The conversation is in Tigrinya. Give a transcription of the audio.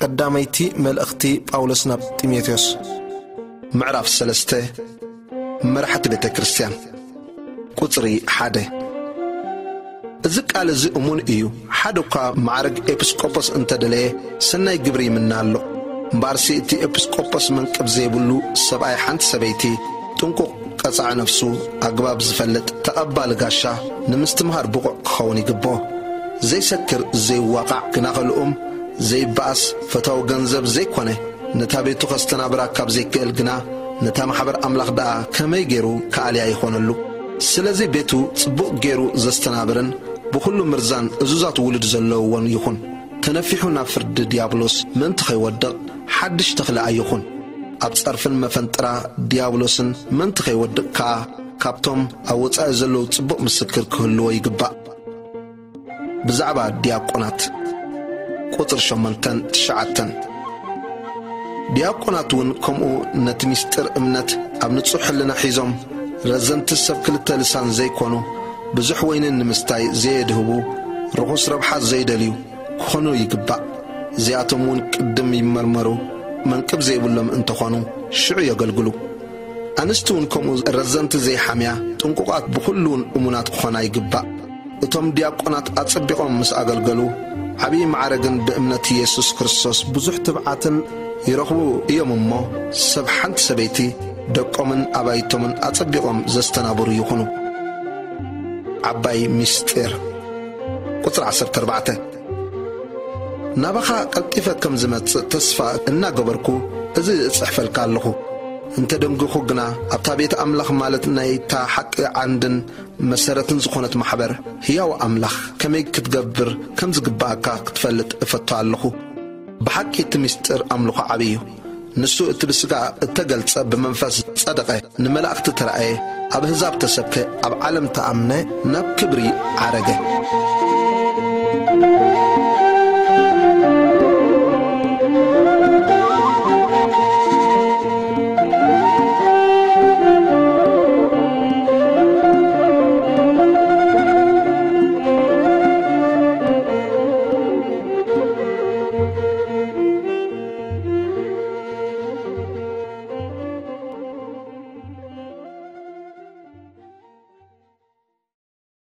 ቀዳመይቲ መልእኽቲ ጳውሎስ ናብ ጢሞቴዎስ። ምዕራፍ ሰለስተ። መራሕቲ ቤተ ክርስቲያን። ቁጽሪ ሓደ። እዚ ቃል እዚ እሙን እዩ። ሓደ እኳ ማዕረግ ኤጲስቆጶስ እንተደለየ፣ ሰናይ ግብሪ ይምነ ኣሎ። እምበኣርሲ እቲ ኤጲስቆጶስ መንቅብ ዘይብሉ ሰብኣይ ሓንቲ ሰበይቲ፣ ጥንቁቕ ቀጻዒ ነፍሱ፣ ኣግባብ ዝፈልጥ፣ ተቐባሊ ጋሻ፣ ንምስትምሃር ብቑዕ ክኸውን ይግብኦ። ዘይሰክር፣ ዘይዋቓዕ፣ ግና ከልኡም ዘይበኣስ፣ ፈታዊ ገንዘብ ዘይኮነ፣ ነታ ቤቱ ከስተናብራ ካብ ዘይክእል ግና፣ ነታ ማሕበር ኣምላኽ ደኣ ከመይ ገይሩ ክኣልያ ይኾነሉ? ስለዚ ቤቱ ጽቡቕ ገይሩ ዘስተናብርን ብኹሉ ምርዛን እዙዛት ውሉድ ዘለውዎን ይኹን። ተነፊሑ ናብ ፍርዲ ዲያብሎስ ምእንቲ ኸይወድቕ ሓድሽ ተኽሊ ኣይኹን። ኣብ ጸርፍን መፈንጥራ ዲያብሎስን ምእንቲ ኸይወድቕ ከኣ ካብቶም ኣብ ወጻኢ ዘለዉ ጽቡቕ ምስክር ክህልዎ ይግባእ። ብዛዕባ ዲያቆናት። ቁጽሪ ሸሞንተን ትሽዓተን። ዲያቆናት እውን ከምኡ ነቲ ምስጢር እምነት ኣብ ንጹሕ ሕልና ሒዞም፣ ረዘንቲ ሰብ ክልተ ልሳን ዘይኮኑ፣ ብዙሕ ወይኒ ንምስታይ ዘየድህቡ፣ ርኹስ ረብሓ ዘይደልዩ ክኾኑ ይግባእ። እዚኣቶም እውን ቅድም ይመርመሩ፣ መንቅብ ዘይብሎም እንተኾኑ ሽዑ የገልግሉ። ኣንስቲ እውን ከምኡ ረዘንቲ ዘይሓምያ፣ ጥንቁቓት፣ ብኹሉ እውን እሙናት ክኾና ይግባእ። እቶም ዲያቆናት ኣጸቢቖም ምስ ኣገልገሉ፣ ዓብዪ ማዕረግን ብእምነት የሱስ ክርስቶስ ብዙሕ ትብዓትን ይረኽቡ እዮም እሞ፣ ሰብ ሓንቲ ሰበይቲ ደቆምን ኣባይቶምን ኣጸቢቖም ዘስተናብሩ ይኹኑ። ዓባይ ምስጢር። ቁጽሪ ዓሰርተ ኣርባዕተ። ናባኻ ቀልጢፈ ከም ዝመጽእ ተስፋ እናገበርኩ እዚ እጽሕፈልካ ኣለኹ። እንተ ደንግኹ ግና፣ ኣብታ ቤት ኣምላኽ፣ ማለት ናይታ ሓቂ ዓንድን መሰረትን ዝኾነት ማሕበር፣ ህያው ኣምላኽ ከመይ ክትገብር ከም ዝግብኣካ ክትፈልጥ እፈቱ ኣለኹ። ብሓቂ እቲ ምስጢር ኣምልኾ ዓቢ እዩ። ንሱ እቲ ብስጋ እተገልጸ፣ ብመንፈስ ጸደቐ፣ ንመላእኽቲ ተራእየ፣ ኣብ ኣህዛብ ተሰብከ፣ ኣብ ዓለም ተኣምነ፣ ናብ ክብሪ ዓረገ።